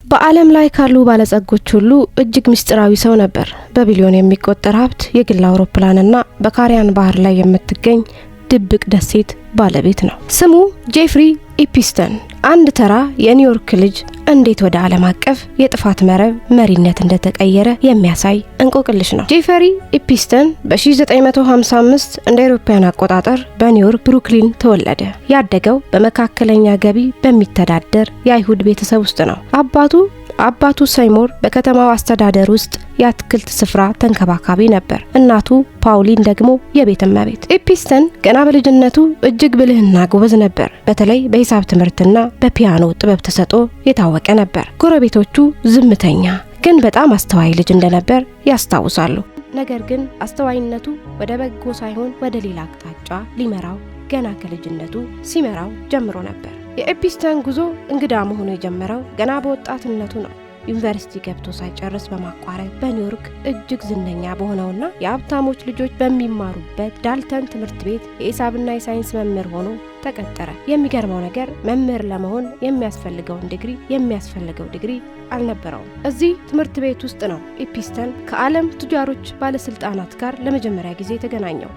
በዓለም ላይ ካሉ ባለጸጎች ሁሉ እጅግ ምስጢራዊ ሰው ነበር። በቢሊዮን የሚቆጠር ሀብት፣ የግል አውሮፕላንና በካሪቢያን ባህር ላይ የምትገኝ ድብቅ ደሴት ባለቤት ነው። ስሙ ጄፍሪ ኢፒስተን። አንድ ተራ የኒውዮርክ ልጅ እንዴት ወደ ዓለም አቀፍ የጥፋት መረብ መሪነት እንደተቀየረ የሚያሳይ እንቆቅልሽ ነው። ጄፍሪ ኢፒስተን በ1955 እንደ አውሮፓውያን አቆጣጠር በኒውዮርክ ብሩክሊን ተወለደ። ያደገው በመካከለኛ ገቢ በሚተዳደር የአይሁድ ቤተሰብ ውስጥ ነው። አባቱ ሰይሞር በከተማው አስተዳደር ውስጥ የአትክልት ስፍራ ተንከባካቢ ነበር። እናቱ ፓውሊን ደግሞ የቤት እመቤት። ኤፒስተን ገና በልጅነቱ እጅግ ብልህና ጎበዝ ነበር። በተለይ በሂሳብ ትምህርትና በፒያኖ ጥበብ ተሰጥኦ የታወቀ ነበር። ጎረቤቶቹ ዝምተኛ ግን በጣም አስተዋይ ልጅ እንደነበር ያስታውሳሉ። ነገር ግን አስተዋይነቱ ወደ በጎ ሳይሆን ወደ ሌላ አቅጣጫ ሊመራው ገና ከልጅነቱ ሲመራው ጀምሮ ነበር። የኤፒስተን ጉዞ እንግዳ መሆኑ የጀመረው ገና በወጣትነቱ ነው። ዩኒቨርሲቲ ገብቶ ሳይጨርስ በማቋረጥ በኒውዮርክ እጅግ ዝነኛ በሆነውና የሀብታሞች ልጆች በሚማሩበት ዳልተን ትምህርት ቤት የሂሳብና የሳይንስ መምህር ሆኖ ተቀጠረ። የሚገርመው ነገር መምህር ለመሆን የሚያስፈልገው ዲግሪ አልነበረውም። እዚህ ትምህርት ቤት ውስጥ ነው ኤፒስተን ከዓለም ቱጃሮች ባለስልጣናት ጋር ለመጀመሪያ ጊዜ የተገናኘው።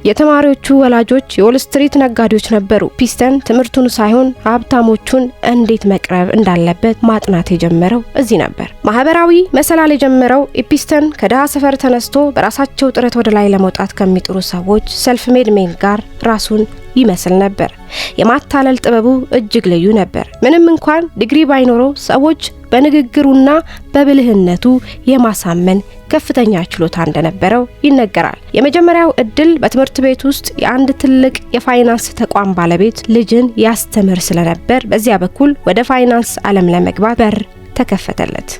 የተማሪዎቹ ወላጆች የዎል ስትሪት ነጋዴዎች ነበሩ። ኤፒስተን ትምህርቱን ሳይሆን ሀብታሞቹን እንዴት መቅረብ እንዳለበት ማጥናት የጀመረው እዚህ ነበር። ማህበራዊ መሰላል የጀመረው ኤፒስተን ከድሃ ሰፈር ተነስቶ በራሳቸው ጥረት ወደ ላይ ለመውጣት ከሚጥሩ ሰዎች self made men ጋር ራሱን ይመስል ነበር። የማታለል ጥበቡ እጅግ ልዩ ነበር። ምንም እንኳን ዲግሪ ባይኖረው ሰዎች በንግግሩና በብልህነቱ የማሳመን ከፍተኛ ችሎታ እንደነበረው ይነገራል። የመጀመሪያው እድል በትምህርት ቤት ውስጥ የአንድ ትልቅ የፋይናንስ ተቋም ባለቤት ልጅን ያስተምር ስለነበር በዚያ በኩል ወደ ፋይናንስ ዓለም ለመግባት በር ተከፈተለት።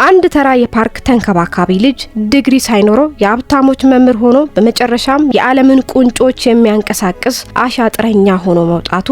አንድ ተራ የፓርክ ተንከባካቢ ልጅ ዲግሪ ሳይኖረው የሀብታሞች መምህር ሆኖ በመጨረሻም የዓለምን ቁንጮች የሚያንቀሳቅስ አሻጥረኛ ሆኖ መውጣቱ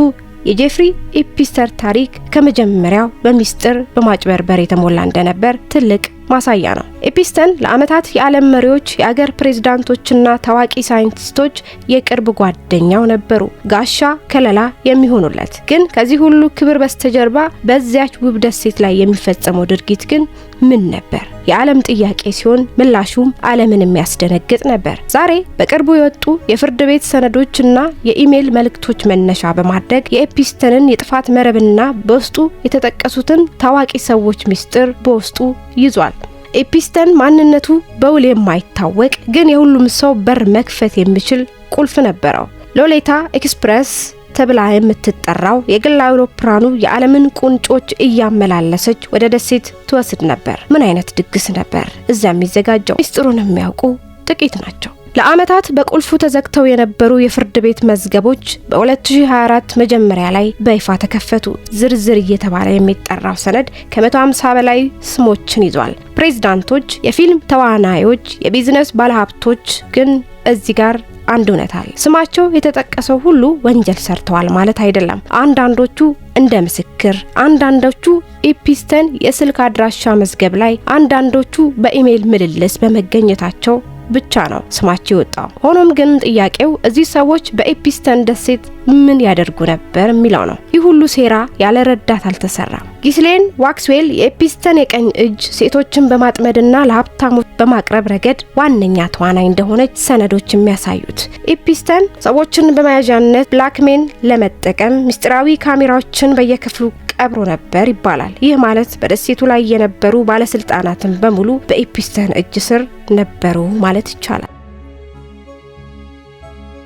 የጄፍሪ ኢፒስተር ታሪክ ከመጀመሪያው በሚስጥር በማጭበርበር የተሞላ እንደነበር ትልቅ ማሳያ ነው። ኤፒስተን ለዓመታት የዓለም መሪዎች፣ የአገር ፕሬዝዳንቶችና ታዋቂ ሳይንቲስቶች የቅርብ ጓደኛው ነበሩ፣ ጋሻ ከለላ የሚሆኑለት። ግን ከዚህ ሁሉ ክብር በስተጀርባ በዚያች ውብ ደሴት ላይ የሚፈጸመው ድርጊት ግን ምን ነበር? የዓለም ጥያቄ ሲሆን ምላሹም ዓለምን የሚያስደነግጥ ነበር። ዛሬ በቅርቡ የወጡ የፍርድ ቤት ሰነዶችና የኢሜይል መልእክቶች መነሻ በማድረግ የኤፒስተንን የጥፋት መረብና በውስጡ የተጠቀሱትን ታዋቂ ሰዎች ሚስጥር በውስጡ ይዟል። ኤፒስተን ማንነቱ በውል የማይታወቅ ግን የሁሉም ሰው በር መክፈት የሚችል ቁልፍ ነበረው። ሎሌታ ኤክስፕረስ ተብላ የምትጠራው የግል አውሮፕላኑ የዓለምን ቁንጮች እያመላለሰች ወደ ደሴት ትወስድ ነበር። ምን አይነት ድግስ ነበር እዚያ የሚዘጋጀው? ሚስጥሩን የሚያውቁ ጥቂት ናቸው። ለዓመታት በቁልፉ ተዘግተው የነበሩ የፍርድ ቤት መዝገቦች በ2024 መጀመሪያ ላይ በይፋ ተከፈቱ። ዝርዝር እየተባለ የሚጠራው ሰነድ ከ150 በላይ ስሞችን ይዟል። ፕሬዝዳንቶች፣ የፊልም ተዋናዮች፣ የቢዝነስ ባለሀብቶች። ግን እዚህ ጋር አንድ እውነት አለ። ስማቸው የተጠቀሰው ሁሉ ወንጀል ሰርተዋል ማለት አይደለም። አንዳንዶቹ እንደ ምስክር፣ አንዳንዶቹ ኤፒስተን የስልክ አድራሻ መዝገብ ላይ፣ አንዳንዶቹ በኢሜይል ምልልስ በመገኘታቸው ብቻ ነው ስማቸው የወጣው። ሆኖም ግን ጥያቄው እዚህ ሰዎች በኤፒስተን ደሴት ምን ያደርጉ ነበር የሚለው ነው። ይህ ሁሉ ሴራ ያለ ረዳት አልተሰራም። ጊስሌን ዋክስዌል የኤፒስተን የቀኝ እጅ፣ ሴቶችን በማጥመድና ለሀብታሞች በማቅረብ ረገድ ዋነኛ ተዋናይ እንደሆነች ሰነዶች የሚያሳዩት። ኤፒስተን ሰዎችን በመያዣነት blackmail ለመጠቀም ምስጢራዊ ካሜራዎችን በየክፍሉ ቀብሮ ነበር ይባላል። ይህ ማለት በደሴቱ ላይ የነበሩ ባለስልጣናትን በሙሉ በኤፒስተን እጅ ስር ነበሩ ማለት ይቻላል።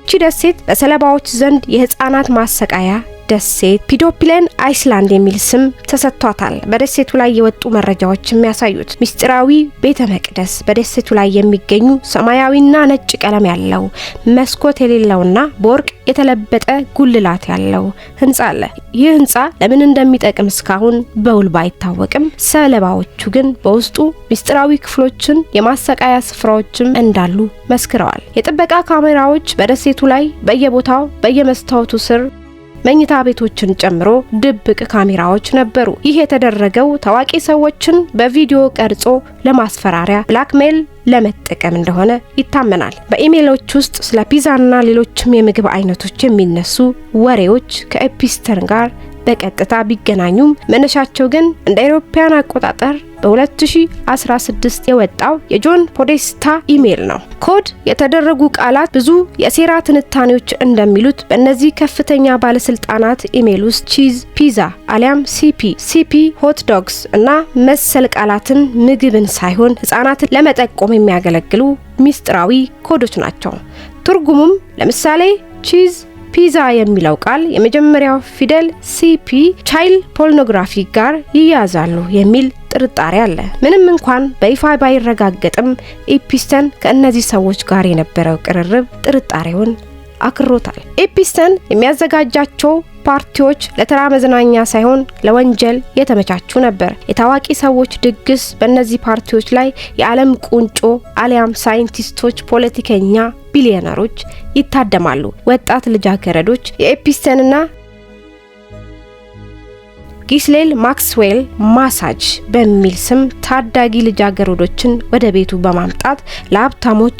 ይቺ ደሴት በሰለባዎች ዘንድ የህፃናት ማሰቃያ ደሴት፣ Pedophile Island የሚል ስም ተሰጥቷታል። በደሴቱ ላይ የወጡ መረጃዎች የሚያሳዩት ምስጢራዊ ቤተ መቅደስ በደሴቱ ላይ የሚገኙ ሰማያዊና ነጭ ቀለም ያለው፣ መስኮት የሌለውና በወርቅ የተለበጠ ጉልላት ያለው ህንጻ አለ። ይህ ህንጻ ለምን እንደሚጠቅም እስካሁን በውል ባይታወቅም ሰለባዎቹ ግን በውስጡ ምስጢራዊ ክፍሎችን፣ የማሰቃያ ስፍራዎችም እንዳሉ መስክረዋል። የጥበቃ ካሜራዎች በደሴቱ ላይ በየቦታው በየመስታወቱ ስር መኝታ ቤቶችን ጨምሮ ድብቅ ካሜራዎች ነበሩ። ይህ የተደረገው ታዋቂ ሰዎችን በቪዲዮ ቀርጾ ለማስፈራሪያ blackmail ለመጠቀም እንደሆነ ይታመናል። በኢሜይሎች ውስጥ ስለ ፒዛና ሌሎችም የምግብ አይነቶች የሚነሱ ወሬዎች ከኤፒስተን ጋር በቀጥታ ቢገናኙም መነሻቸው ግን እንደ አውሮፓውያን አቆጣጠር በ2016 የወጣው የጆን ፖዴስታ ኢሜል ነው። ኮድ የተደረጉ ቃላት፣ ብዙ የሴራ ትንታኔዎች እንደሚሉት በእነዚህ ከፍተኛ ባለስልጣናት ኢሜል ውስጥ cheese pizza አሊያም CP CP hot dogs እና መሰል ቃላትን ምግብን ሳይሆን ህጻናትን ለመጠቆም የሚያገለግሉ ሚስጥራዊ ኮዶች ናቸው። ትርጉሙም ለምሳሌ cheese pizza የሚለው ቃል የመጀመሪያው ፊደል CP child pornography ጋር ይያዛሉ የሚል ጥርጣሬ አለ። ምንም እንኳን በይፋ ባይረጋገጥም ኤፒስተን ከእነዚህ ሰዎች ጋር የነበረው ቅርርብ ጥርጣሬውን አክሮታል። ኤፒስተን የሚያዘጋጃቸው ፓርቲዎች ለተራ መዝናኛ ሳይሆን ለወንጀል የተመቻቹ ነበር። የታዋቂ ሰዎች ድግስ፣ በእነዚህ ፓርቲዎች ላይ የዓለም ቁንጮ አሊያም ሳይንቲስቶች፣ ፖለቲከኛ፣ ቢሊዮነሮች ይታደማሉ። ወጣት ልጃገረዶች የኤፒስተንና ጊስሌን ማክስዌል ማሳጅ በሚል ስም ታዳጊ ልጃገረዶችን ወደ ቤቱ በማምጣት ለሀብታሞች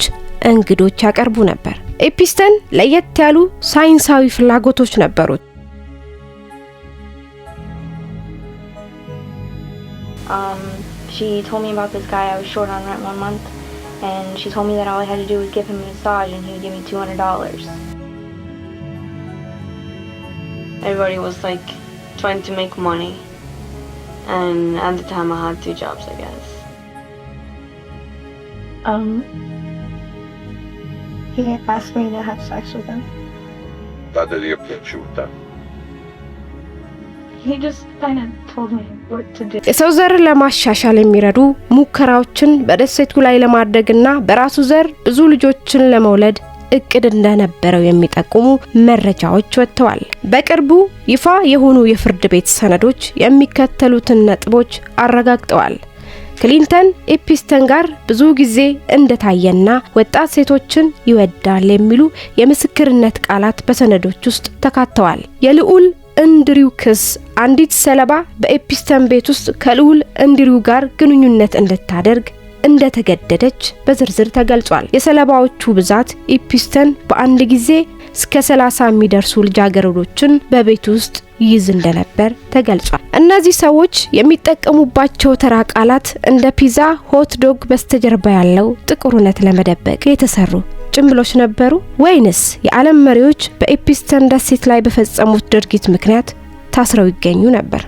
እንግዶች ያቀርቡ ነበር። ኤፒስተን ለየት ያሉ ሳይንሳዊ ፍላጎቶች ነበሩት። She told me about this guy. I was short on rent one month, and she told me that all I had to do was give him a massage, and he would give me $200. Everybody was like trying to make money, and at the time I had two jobs, I guess. He asked me to have sex with him. Date gli è piaciuta. He just kind of told me what to do. የሰው ዘር ለማሻሻል የሚረዱ ሙከራዎችን በደሴቱ ላይ ለማድረግና በራሱ ዘር ብዙ ልጆችን ለመውለድ እቅድ እንደነበረው የሚጠቁሙ መረጃዎች ወጥተዋል። በቅርቡ ይፋ የሆኑ የፍርድ ቤት ሰነዶች የሚከተሉትን ነጥቦች አረጋግጠዋል። ክሊንተን ኤፒስተን ጋር ብዙ ጊዜ እንደታየና ወጣት ሴቶችን ይወዳል የሚሉ የምስክርነት ቃላት በሰነዶች ውስጥ ተካተዋል። የልዑል እንድሪው ክስ፣ አንዲት ሰለባ በኤፒስተን ቤት ውስጥ ከልዑል እንድሪው ጋር ግንኙነት እንድታደርግ እንደተገደደች በዝርዝር ተገልጿል። የሰለባዎቹ ብዛት ኤፒስተን በአንድ ጊዜ እስከ 30 የሚደርሱ ልጃገረዶችን በቤት ውስጥ ይይዝ እንደነበር ተገልጿል። እነዚህ ሰዎች የሚጠቀሙባቸው ተራ ቃላት እንደ ፒዛ፣ hot dog በስተጀርባ ያለው ጥቁር እውነት ለመደበቅ የተሰሩ ጭምብሎች ነበሩ ወይንስ የዓለም መሪዎች በኤፒስተን ደሴት ላይ በፈጸሙት ድርጊት ምክንያት ታስረው ይገኙ ነበር?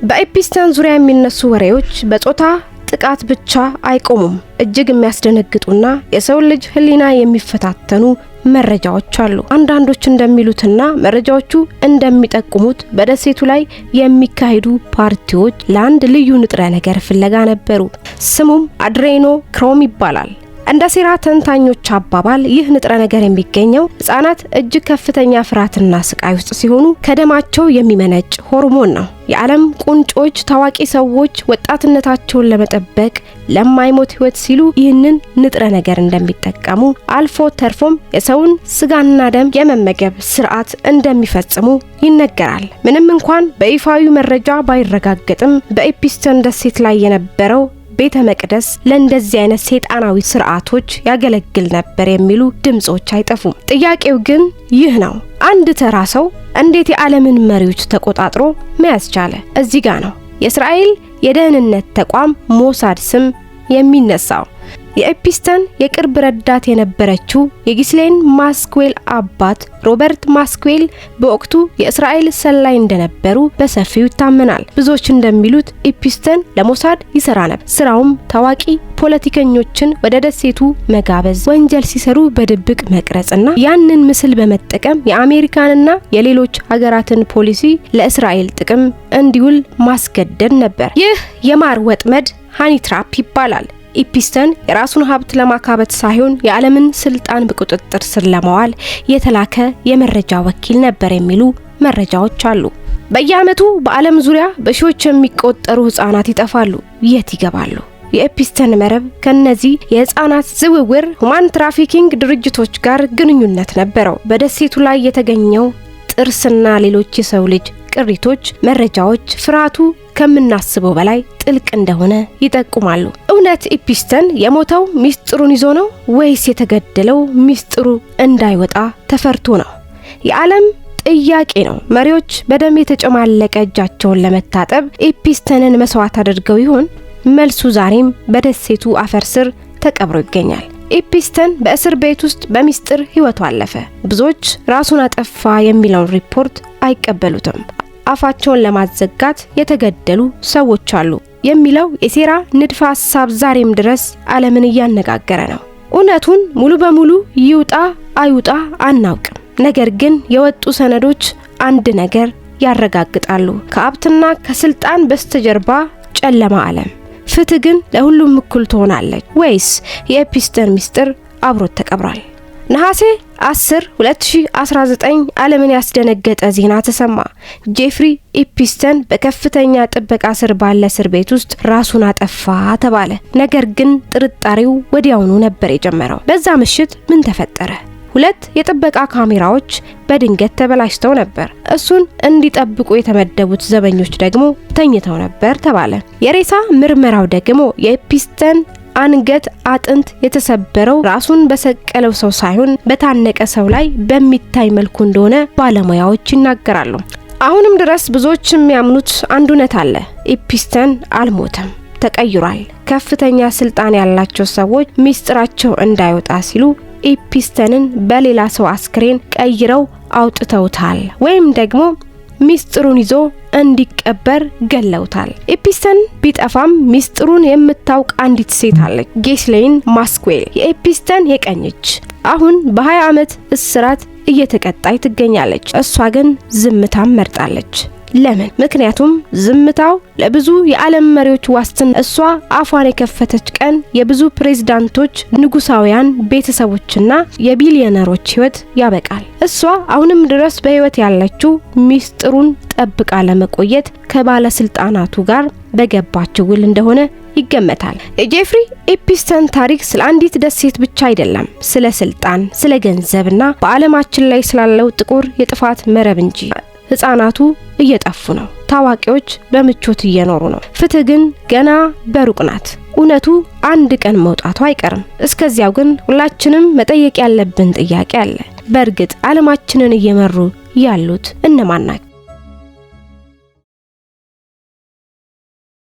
በኤፒስተን ዙሪያ የሚነሱ ወሬዎች በጾታ ጥቃት ብቻ አይቆሙም። እጅግ የሚያስደነግጡና የሰው ልጅ ሕሊና የሚፈታተኑ መረጃዎች አሉ። አንዳንዶች እንደሚሉትና መረጃዎቹ እንደሚጠቁሙት በደሴቱ ላይ የሚካሄዱ ፓርቲዎች ለአንድ ልዩ ንጥረ ነገር ፍለጋ ነበሩ። ስሙም adrenochrome ይባላል። እንደ ሴራ ተንታኞች አባባል ይህ ንጥረ ነገር የሚገኘው ህጻናት እጅግ ከፍተኛ ፍርሃትና ስቃይ ውስጥ ሲሆኑ ከደማቸው የሚመነጭ ሆርሞን ነው። የዓለም ቁንጮች፣ ታዋቂ ሰዎች ወጣትነታቸውን ለመጠበቅ፣ ለማይሞት ህይወት ሲሉ ይህንን ንጥረ ነገር እንደሚጠቀሙ፣ አልፎ ተርፎም የሰውን ስጋና ደም የመመገብ ስርዓት እንደሚፈጽሙ ይነገራል። ምንም እንኳን በይፋዊ መረጃ ባይረጋገጥም በኤፒስተን ደሴት ላይ የነበረው ቤተ መቅደስ ለእንደዚህ አይነት ሰይጣናዊ ስርዓቶች ያገለግል ነበር የሚሉ ድምጾች አይጠፉም። ጥያቄው ግን ይህ ነው። አንድ ተራ ሰው እንዴት የዓለምን መሪዎች ተቆጣጥሮ መያዝ ቻለ? እዚህ ጋ ነው የእስራኤል የደህንነት ተቋም ሞሳድ ስም የሚነሳው። የኤፒስተን የቅርብ ረዳት የነበረችው የጊስሌን ማክስዌል አባት ሮበርት ማክስዌል በወቅቱ የእስራኤል ሰላይ እንደነበሩ በሰፊው ይታመናል። ብዙዎች እንደሚሉት ኤፒስተን ለሞሳድ ይሰራ ነበር። ስራውም ታዋቂ ፖለቲከኞችን ወደ ደሴቱ መጋበዝ፣ ወንጀል ሲሰሩ በድብቅ መቅረጽና ያንን ምስል በመጠቀም የአሜሪካንና የሌሎች ሀገራትን ፖሊሲ ለእስራኤል ጥቅም እንዲውል ማስገደድ ነበር። ይህ የማር ወጥመድ honey trap ይባላል። ኢፒስተን የራሱን ሀብት ለማካበት ሳይሆን የዓለምን ስልጣን በቁጥጥር ስር ለማዋል የተላከ የመረጃ ወኪል ነበር የሚሉ መረጃዎች አሉ። በየዓመቱ በዓለም ዙሪያ በሺዎች የሚቆጠሩ ህጻናት ይጠፋሉ። የት ይገባሉ? የኤፒስተን መረብ ከነዚህ የህፃናት ዝውውር human trafficking ድርጅቶች ጋር ግንኙነት ነበረው። በደሴቱ ላይ የተገኘው ጥርስና ሌሎች የሰው ልጅ ቅሪቶች መረጃዎች ፍርሃቱ ከምናስበው በላይ ጥልቅ እንደሆነ ይጠቁማሉ። እውነት ኢፒስተን የሞተው ሚስጥሩን ይዞ ነው ወይስ የተገደለው ሚስጥሩ እንዳይወጣ ተፈርቶ ነው? የዓለም ጥያቄ ነው። መሪዎች በደም የተጨማለቀ እጃቸውን ለመታጠብ ኤፒስተንን መስዋዕት አድርገው ይሆን? መልሱ ዛሬም በደሴቱ አፈር ስር ተቀብሮ ይገኛል። ኤፒስተን በእስር ቤት ውስጥ በሚስጥር ህይወቱ አለፈ። ብዙዎች ራሱን አጠፋ የሚለውን ሪፖርት አይቀበሉትም። አፋቸውን ለማዘጋት የተገደሉ ሰዎች አሉ የሚለው የሴራ ንድፈ ሐሳብ ዛሬም ድረስ ዓለምን እያነጋገረ ነው። እውነቱን ሙሉ በሙሉ ይውጣ አይውጣ አናውቅም። ነገር ግን የወጡ ሰነዶች አንድ ነገር ያረጋግጣሉ። ከሀብትና ከስልጣን በስተጀርባ ጨለማ ዓለም። ፍትህ ግን ለሁሉም እኩል ትሆናለች ወይስ የኤፒስተን ሚስጥር አብሮት ተቀብሯል? ነሐሴ 10 2019 ዓለምን ያስደነገጠ ዜና ተሰማ። ጄፍሪ ኤፒስተን በከፍተኛ ጥበቃ ስር ባለ እስር ቤት ውስጥ ራሱን አጠፋ ተባለ። ነገር ግን ጥርጣሬው ወዲያውኑ ነበር የጀመረው። በዛ ምሽት ምን ተፈጠረ? ሁለት የጥበቃ ካሜራዎች በድንገት ተበላሽተው ነበር። እሱን እንዲጠብቁ የተመደቡት ዘበኞች ደግሞ ተኝተው ነበር ተባለ። የሬሳ ምርመራው ደግሞ የኤፒስተን አንገት አጥንት የተሰበረው ራሱን በሰቀለው ሰው ሳይሆን በታነቀ ሰው ላይ በሚታይ መልኩ እንደሆነ ባለሙያዎች ይናገራሉ። አሁንም ድረስ ብዙዎች የሚያምኑት አንድ እውነት አለ። ኤፒስተን አልሞተም፣ ተቀይሯል። ከፍተኛ ስልጣን ያላቸው ሰዎች ሚስጥራቸው እንዳይወጣ ሲሉ ኤፒስተንን በሌላ ሰው አስክሬን ቀይረው አውጥተውታል ወይም ደግሞ ሚስጥሩን ይዞ እንዲቀበር ገለውታል። ኤፒስተን ቢጠፋም ሚስጥሩን የምታውቅ አንዲት ሴት አለች፣ ጌስሌን ማክስዌል፣ የኤፒስተን የቀኝ እጅ። አሁን በ20 ዓመት እስራት እየተቀጣች ትገኛለች። እሷ ግን ዝምታን መርጣለች። ለምን? ምክንያቱም ዝምታው ለብዙ የዓለም መሪዎች ዋስትና። እሷ አፏን የከፈተች ቀን የብዙ ፕሬዝዳንቶች፣ ንጉሳውያን ቤተሰቦችና የቢሊዮነሮች ህይወት ያበቃል። እሷ አሁንም ድረስ በህይወት ያለችው ሚስጥሩን ጠብቃ ለመቆየት ከባለስልጣናቱ ጋር በገባችው ውል እንደሆነ ይገመታል። የጄፍሪ ኤፒስተን ታሪክ ስለ አንዲት ደሴት ብቻ አይደለም፣ ስለ ስልጣን፣ ስለ ገንዘብና በዓለማችን ላይ ስላለው ጥቁር የጥፋት መረብ እንጂ። ህፃናቱ እየጠፉ ነው። ታዋቂዎች በምቾት እየኖሩ ነው። ፍትህ ግን ገና በሩቅ ናት። እውነቱ አንድ ቀን መውጣቱ አይቀርም። እስከዚያው ግን ሁላችንም መጠየቅ ያለብን ጥያቄ አለ። በእርግጥ ዓለማችንን እየመሩ ያሉት እነማን ናቸው?